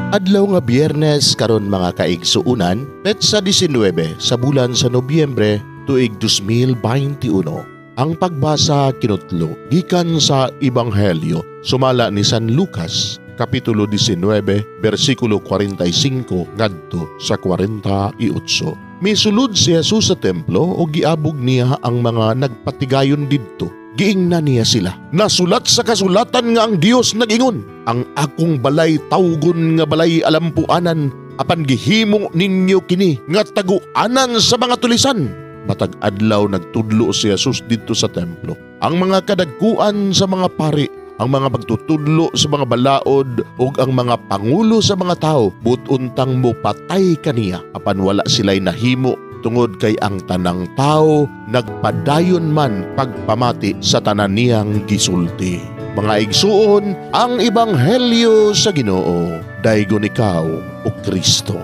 Adlaw nga Biyernes karon, mga kaigsuunan, petsa 19 sa bulan sa Nobyembre, tuig 2021. Ang pagbasa kinutlo gikan sa Ebanghelyo sumala ni San Lucas, Kapitulo 19, versikulo 45 ngadto sa 48. Misulod si Jesus sa templo ug giabog niya ang mga nagpatigayon didto. Giingnan niya sila, "Nasulat sa kasulatan nga ang Dios nag-ingon, 'Ang akong balay tawgon nga balay alampuanan, apan gihimo ninyo kini nga taguanan sa mga tulisan.'" Matag adlaw nagtudlo si Jesus didto sa templo. Ang mga kadagkuan sa mga pari, ang mga magtutudlo sa mga balaod ug ang mga pangulo sa mga tao buot-untang mopatay kaniya, apan wala sila'y nahimo tungod kay ang tanang tao nagpadayon man pagpamati sa tanan niyang gisulti. Mga igsuon, ang ebanghelyo sa Ginoo. Daygon ikaw, o Kristo.